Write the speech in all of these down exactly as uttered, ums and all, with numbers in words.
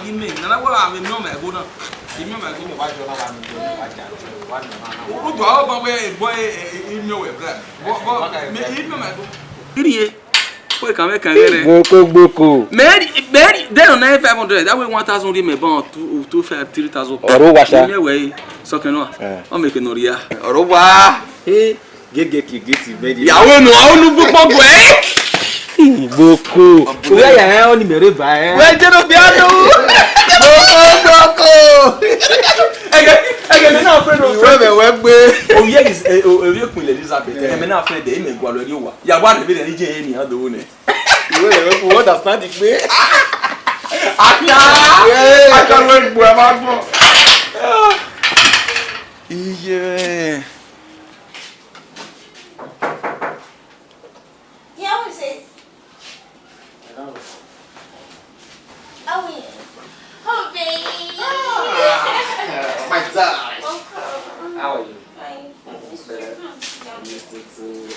Ime, nana wala ame miẹn ọmọ ẹgo na. Ime ọmọ ẹgo. Wa jọ na wa nu, wa ja, wa nu na. U do aro ban wẹ, boy, ime wẹ, bra. Bo, bo, me, ime ọmọ ẹgo. Iriye, wẹ kan, wẹ kan gẹrẹ. Gboko, gboko. Mary, Mary, they don't have five hundred. That way one thousand remain, but two, two, five, three thousand. Ọrọ wa sha. Ime wẹ, so can no. Eh. O make no ria. Ọrọ wa. Hey. Gege ki geti bedi. Ìyàwó nù, àwọn olùgbò pọ̀ pọ̀ ẹ́. Ìgbòkò. Òwe ẹ̀yà ẹ̀ ọ́ ni mèrè bá ẹ. Wẹ́ẹ́ jẹ́ ló bí ọdún. Gbòkò, gbòkò. Ẹgẹ, ẹgẹ mi náà fẹ́ lọ. Ìwé bẹ̀ wẹ́ gbé. Òye Elis-, eh, o-, òye Queen Elizabeth. Yeah. Ẹgẹ mi náà fẹ́ dẹ̀, ẹ̀mí ẹ̀gbọ́n lọ rí wa. Ìyàwó àrẹ̀ mi rẹ̀ ní jẹ́ ẹni àdó nẹ. Ìwé bẹ̀ wẹ́ gbé, wọ́n understand pé. Àyà. Yeah. Àjọ ló ń gbọ́ ẹ máa gbọ́. Iye. Yeah, what is it? Hello. How are you? Oh, baby. Ah, my darling. Welcome. How are you? Fine. Miss you. Better. Miss you too.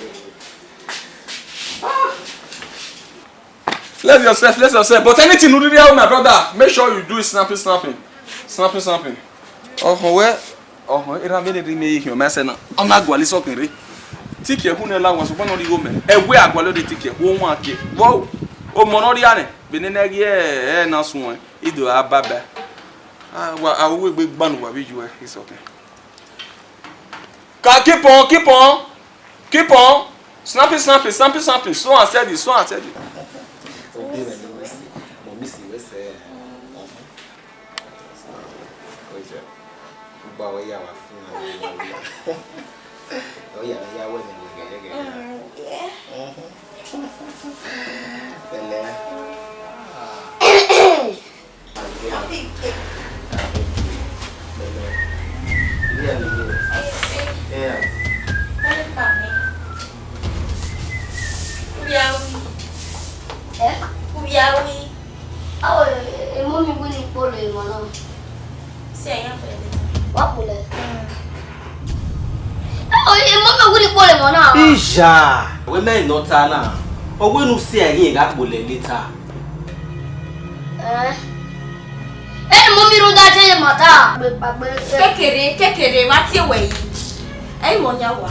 Ah. Bless yourself, bless yourself. But anything you do there, my brother, make sure you do it snapping, snapping. Snapping, snapping. Ọhọn wẹ, ọhọn, erha vbene rhie ime ye khian ma sẹ na. Ọ na gualọ isọkẹn rre. Tiki ẹhu nẹ la wan, sokpan ne ọ rhie igho mẹ. Ẹwe agualọ de tiki ẹhu, wan ke. Vbọ, ọmọ ne ọ rhia nẹ, vbene ne ẹ ghi ẹ, ẹ na suẹn, I do a baba. A wa, a wegbe gbanu wa vbe yu ẹ, isọkẹn. Ka keep on, keep on, keep on. Snappy, snappy, snappy, snappy. So and steady, so and steady. Obi rẹ ni wẹ sẹ, mọ mi si wẹ sẹ. Oja, ugba wẹ ya wa fun na. Oya, ya wẹ ni wẹ gẹgẹgẹ. Pẹlẹ. Ẹ? Uvia wi. Ọ, e, e, mummy wẹ ne I kpolo emọ na. Sẹ ya kpolo. Wa kpolo? Mm. Ọ, e, mummy wẹ ne I kpolo emọ na. Ija, wẹ mẹ nọ ta na. Ọ wẹ ne u sẹ ẹre gha kpolo later. Ẹ? Ẹ, mummy rhunmwuda te ye ma ta. Kekere, kekere, wa tie wẹ yi. Ẹ, imọ yan wa.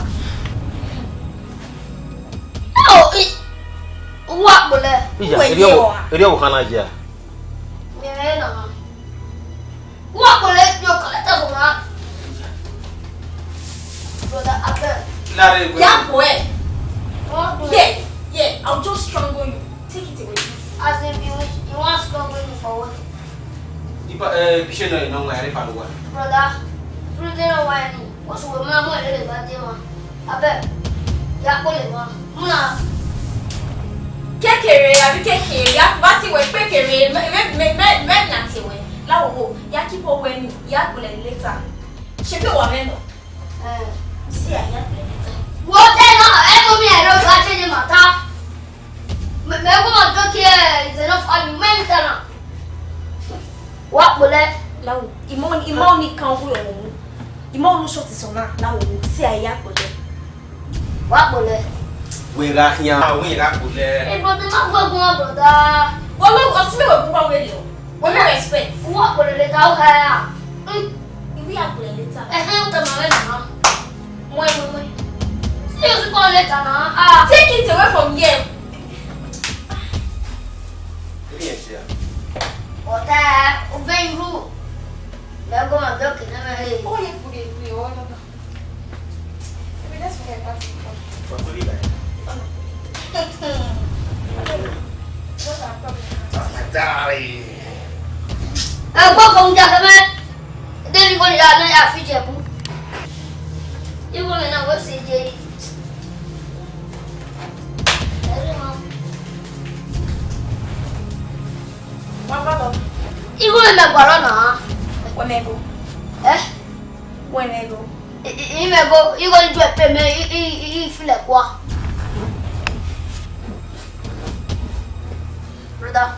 Ẹ, o, i, wa kpolo. Ija, wẹ erriọ yi wo, wa. Erriọ wo khana ya. Mẹ na. Wa kpolo, yo kọlẹ ta ko ma. Brother, abeg. Lare egbe. Ya boy. What do you? Yeah, yeah, I'll just strangle you. Take it away, please. As if you, you want to strangle me for what? Ipa, eh, picture no, no, I refer to what? Brother, through the wine, what's the man more than that, man? Abeg, ya kpolo emọ. Muna. Kekere, abi kekere, ya ba tie wẹ kpekere, mẹ, mẹ, mẹ, mẹ, mẹ na tie wẹ. La wo, ya keep on wẹ ni, ya kpolo later. Ṣe pe wa mẹ nọ. Eh. Si a ya kpolo later. Wo te nọ, ẹ ko mi ẹ ro ga te ni ma ta. Mẹ, mẹ ko ma do ke, eh, is enough for me, mẹ ta na. Wa kpolo. La wo, imọ, imọ ni kan wo yo. Imọ nu short so na, la wo, si a ya kpolo. Wa kpolo. Wẹ gha khian, wẹ gha kpolo. Ẹ, brother, ma gbe gun, brother. Wẹ, wẹ, ọtí mẹ wẹ gun wa wẹ lẹ o. Wẹ mẹ respect. Wa kpolo later, o ha ya. Mm. Iwe ya kpolo later. Ẹhẹn, o tama wẹ na. Wẹ, wẹ, wẹ. See you call later na. Ah. Take it away from here. Give me a chair. Ọtẹ, o vẹ iru. Mẹ gọmọ bẹ ọkẹ nẹ mẹ he. Ó yẹ kúrò èkúrò ọwọ́ lọ́nà. Èmi dẹ́sùn ní ẹ̀ka ti kọ́. Pàtó lílà yẹn. That's my darling. Ẹ gbọ́ kò ń jà kẹ́mẹ́. Dé ní kò ní ra náà yà fi jẹ̀bú. Ibo mi na wẹ se je yi. Ẹrẹ ma. Wa ba lọ. Ibo mi mẹ gua lọ na. Wẹ mẹ go. Eh? Wẹ mẹ go. I, i, i mẹ go. Ibo ni ju ẹpe mẹ, i, i, i, i filẹ kua. Brother,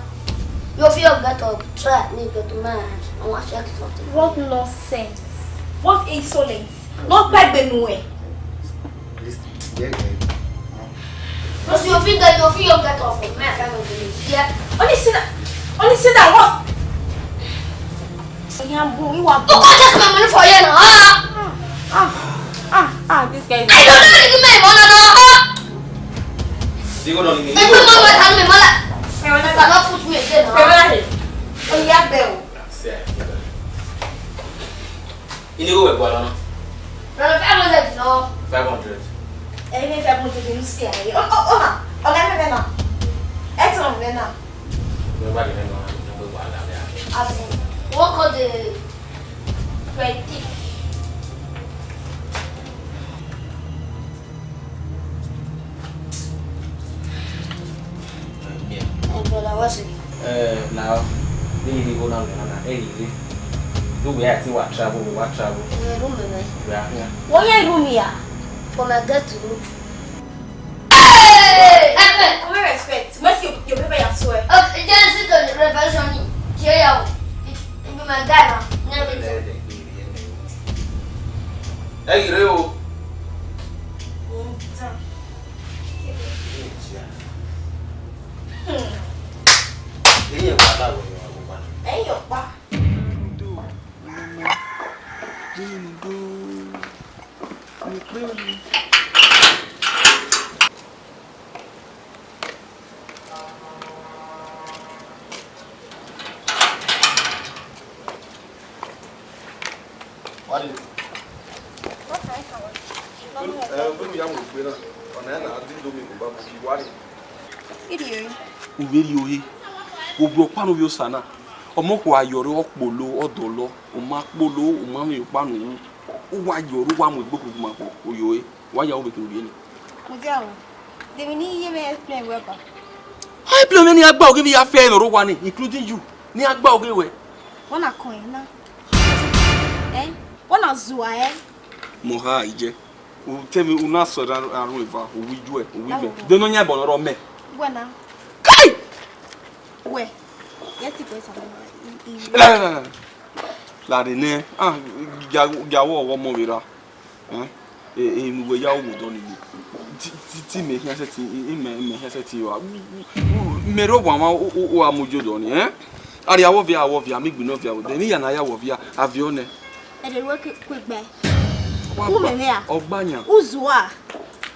you feel get up, try me get to my hand. I want to check something. What nonsense! What insolence! No pegbe nu ẹ. Listen, yeah, yeah. Because you feel that you feel get up, man. Yeah. Only say that. Only say that what? Iran bu, iwa bu. Go take my money for here now. Ah, ah, ah, ah, this guy is— I don't know anything, my mother, no. They go down in the— If my mother tell me, mother, you cannot put me again, huh? Hey, hey, hey. Oh, yeah, bell. See, I— Ini go wẹ gua lọ na? Rọrọ five hundred nọ. Five hundred. Ẹ, ẹ, five hundred ni si aye. Ọ, ọ, ọ, ma. Ọ ga mẹ na. Ẹ tọ mẹ na. Wẹ gba de mẹ na, wẹ gba la mẹ. Abi. Wọ́n kọ́ de twenty. Eh, brother, what's it? Eh, now, they really go down there, now, eh, really. Do we have to what travel, what travel? Eh, room, man. We are here. What you room here? For my girl to room. Hey! Hey! Come here, respect. Where's your, your paper, you swear? Oh, Genesis to Revelation, here you. It, it be my guy, man. Never. Hey, you real? Hmm. Ẹ̀yin ọ̀pá láwọ̀ ẹ̀yọ̀ àwòbá. Ẹ̀yin ọ̀pá. Wari. Eh, vbene u ya mu egbe na, ọna na di do mi kugba mu ki wari. Uvberi ohe, ovbi ọkpa ne ovbi osa na, ọmọ khua yọrre ọ kpolo, ọ dọlọ, u ma kpolo, u ma mwẹ ọkpa ne u ru, u wa yọrre, u wa mu egbe kuguma kpo, oyo e, u wa ya ru vbe khin urrie ni. Mudia o, de emwi ne I ye mwẹ explain wẹ ba? A explain mwẹ ne I gha gba oghe vbe I ya fiẹ ẹre ne ọ rre owa ni, including you, ne I gha gba oghe ruẹ. Wẹ na kọn ẹre na. Ẹ? Wẹ na zua ẹre. Mẹ ọ ha ije. U te emwi, u na sẹ ra, ra ru eva, u wi ju ẹ, u wi mẹ. Awo. De ne ọ yan ẹbọ ne ọ rre mẹ. Wẹ na. Kai! Wẹ, ye ti kue sa. La, la, la, la. La de nẹ, ah, ya, ya wọ ọghọ ọmọ vbe ra. Eh? E, e, ne uwẹ ya ru odọ ni. Ti, ti, ti mẹ khian sẹtin, i, i mẹ, mẹ khian sẹtin ra. Mẹ rre owa mwa, u, u, u a mu yo odọ ni, eh? Arria wọ via, wọ via, mi gbinọ via, de emwi ya na ya wọ via, a viọ nẹ. Ẹdẹ ruẹ ke, kue gbe. Wa u gba, mẹ mẹ a? Ọ gba yan. U zua.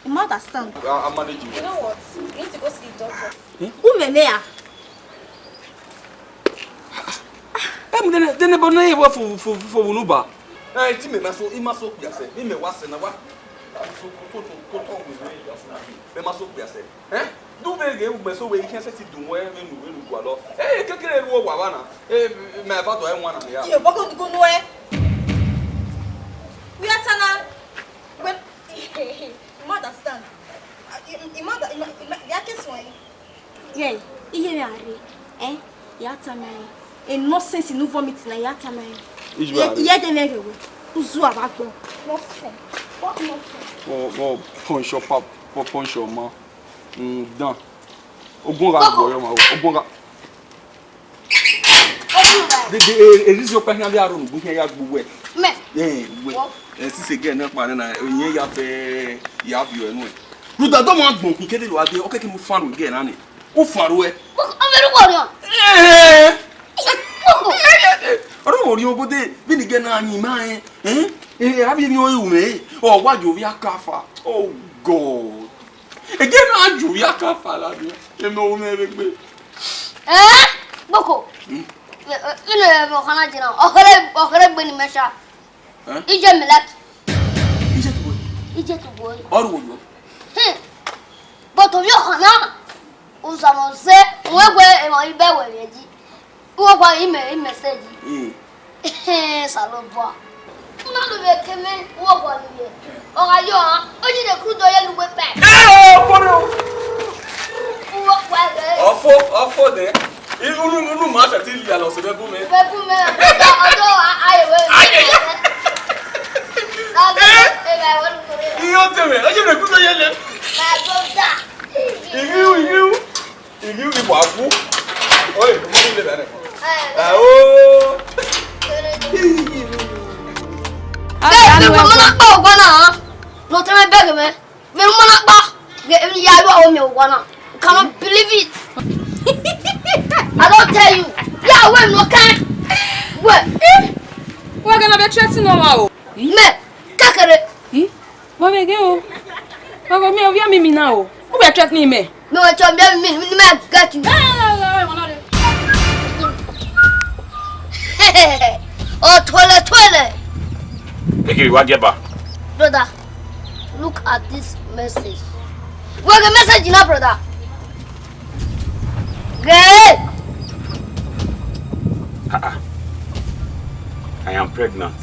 You understand? I, I manage you. You know what? You need to go see the doctor. Eh? U mẹ mẹ a? Em, dene, dene bọ ne ye wẹ fo, fo, fo, fo unu ba. Eh, ti mẹ ma so, I ma so kpia sẹ, I mẹ wa sẹ na wa. So, ko, ko, ko, ko, ko, we, we, ya so, mẹ ma so kpia sẹ. Eh? Du vbe ghe ugbẹn so wẹ I khian sẹtin dunmwu ẹmwẹ ne u, ne u gualọ. Eh, kekere ru owa vba na. Eh, mẹ va do ẹwaẹn na ya. Ye, bọkọ ni go nuẹ. We are tana. Well, you understand. You, you mother, you, you, you, you are case one. Yeah, iye mẹ a rre, eh? Ya tama ẹre. A nonsense ne u vomit na, ya tama ẹre. Ijọ a rre. Iye de mẹ ghe wẹ. U zua vbe agbọn. Nonsense. What nonsense? Wọ, wọ punch your pap, wọ punch your ma. Mm, dan. Ogun gha gbọ yọ ma, ogun gha. De, de, e, e, irizi ọkpa khian vbe aro ne ugbẹn khian ya gbe uwẹ. Mẹ. Eh, uwẹ. Wọ. Eh, sisi gẹ ne kpa na, iyẹn ya fẹ, ya viọ ẹnu ẹ. Rhunmwuda ọmọ agbọn khin kede ro ade, ọ kẹke ne u fan ro gẹ na ni. U fan ro ẹ. Ọ vbe ru wọ riọn. Eh. Ọ ru wọ riọn obode, vbene gẹ na yin ma ẹ. Eh? Eh, avbe iriọn ru mwẹ. Ọ wa yo vbe akafa. Oh God. Ege na ju ya ka fa la ni. Eme o me vbe gbe. Eh? Boko. Hmm? Ẹ, ẹ, ẹ, ọkhan na jẹ na. Ọkherẹ, ọkherẹ gbe ni mẹ sha. Eh? Ije mi like. Ije to boy. Ije to boy. Ọ ru wo yo. Hmm. But ovbi ọkhan na. Uzamọ zẹ, wẹ wẹ emwa ibe wẹ vbe ji. Uwọgua imẹ, imẹ sẹ yi. Mm. Ehe, Osanobua. U na lo vbe ke mwẹ, uwọgua lo ye. Ọ gha yo han, ọ yi de kru do ye lugbe pẹ. Eh, oh, boy. Uwọgua ẹgbẹ. Ọfo, ọfo de. Unu, unu, unu ma sẹ ti li alọ sẹ vbe bu mẹ. Vbe bu mẹ. Ọdọ, ọdọ, a, a ye wẹ. Aye. Ọdọ, eh? E ga wẹ lu kore. Iyo te mẹ, ọ yi de kru do ye le. My brother. Igiu, igiu. Ivbi uwẹ wa wu. Oi, mo ni le bẹrẹ. Ẹ o. Bẹẹ ni mo na kpa ọgbọ na. No tell me bẹgẹ mẹ. Vbe mo na kpa. Vbe ya ru ọmọ ọgbọ na. Cannot believe it. I don't tell you. Ya wẹ no kan. Wẹ. Wa gha na vbe threaten ọmwa o. Mẹ, kakere. Hmm? Wa vbe ghe o. Wa gha miẹn ovbi amimi na o. U vbe threaten mẹ. Me want to be me, me, me get you. Oh, toilet, toilet. Ekiri wa jẹba. Brother, look at this message. What's the message now, brother? Gay. Ah, ah. I am pregnant.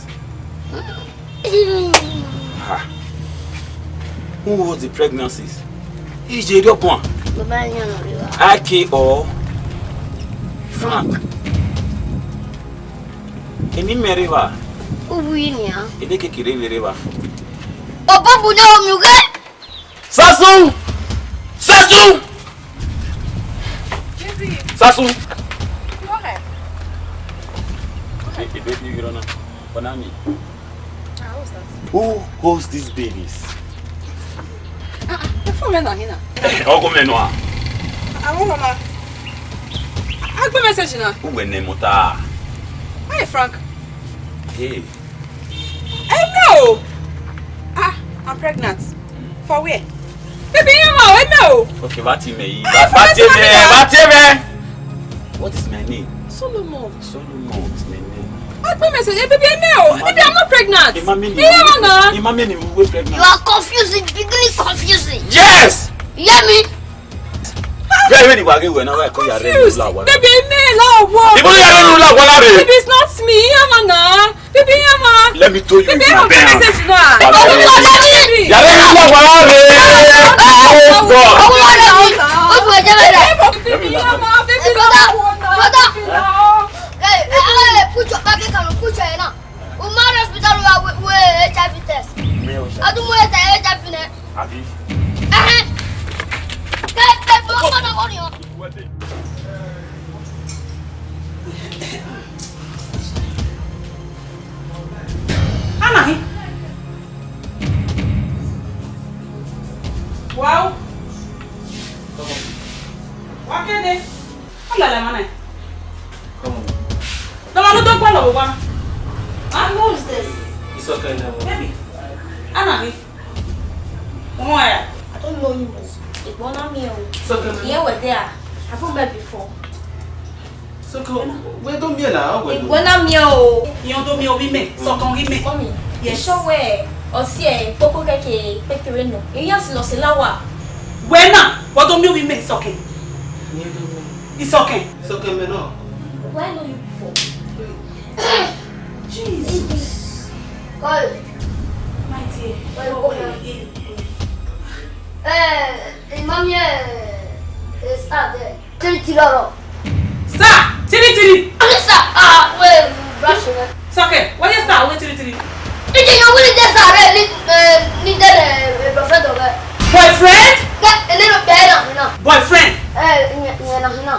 Ah. Who holds the pregnancies? Ije Riobon. Baba yan no riwa. I K or Frank. Eni mẹ reva. Uwu yi nia. Ede keke reve reva. Obo bu ne o mi ughe. Sasu! Sasu! Sasu! Hey, hey, baby, you don't know. What I mean? Ah, what's that? Who holds these babies? Ah, ah, the phone man here now. Ọgọ mẹ nọ a. Ah, who mama? I got message now. Who were name ta? Hey, Frank. Hey. Hey, no. Ah, I'm pregnant. For where? Baby, you know, I know. Okay, what you may. What you may. What you may. What is my name? Solomon. Solomon is my name. I put message, hey, baby, I know. Baby, I'm not pregnant. Ima mini. Yeah, man. Ima mini we pregnant. You are confusing, beginning confusing. Yes. You hear me? Bro, when you were going, I was confused. Baby, I know. Even you don't know what I mean. Baby, it's not me. Yeah, man. Baby, yeah, ma. Let me tell you. Baby, I'm gonna say to that. Baby, baby. Yàrá yìí lọ wà rè. Oh God. Baby, yeah, ma. Baby, brother, brother. Hey, hey, hey, put your back in, put your hand up. Woman hospital, we, we, H I V test. I do more H I V test. Àbí? Ẹhẹn. Kẹ, kẹ, tó kọ́ náà wọ́n ni ọ. Anahi. Wow. Wa kede. Ọlala mana. Come on. Dọmọ ne u do gualọ vbe owa na. And who is this? It's okay, no. Baby. Anahi. Ọmọ ẹ. I don't know him o. Egbọn na miẹn o. It's okay, man. Iye wẹ dẹ a. I've met before. It's okay. Wẹ do miẹn na, wẹ do. Egbọn na miẹn o. Iye do miẹn ovbi mẹ. Sọkan ovbi mẹ. Mummy, yes. Sure wẹ ọ si ẹ kpokpo kẹkẹ kpekere nọ. Iye si lọ se la wa. Wẹ na, wẹ do miẹn ovbi mẹ, it's okay. It's okay. It's okay, man, no. Where I know you before? Jesus. Call. My dear. Call, call. Eh, eh, mommy, eh, eh, sir there. Three, three, oro. Sir, three, three. Okay, sir. Ah, wait, brush your hair. It's okay. What is sir? Wait, three, three. Ije yo wili de sir, eh, ni, eh, ni de, eh, boyfriend of, eh. Boyfriend? Ga, ene no be na, na. Boyfriend? Eh, ni, ni na, na.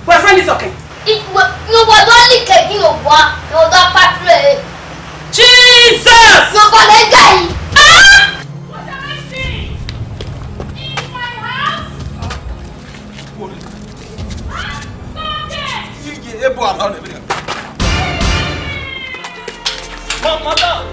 Boyfriend is okay. I, wa, no, wa do like, you know, wa, no, da patre. Jesus! No, wa le guy. Ah! What am I seeing? In my house? Ah, stop it! Ije, ebo ama ne. Ma, madam.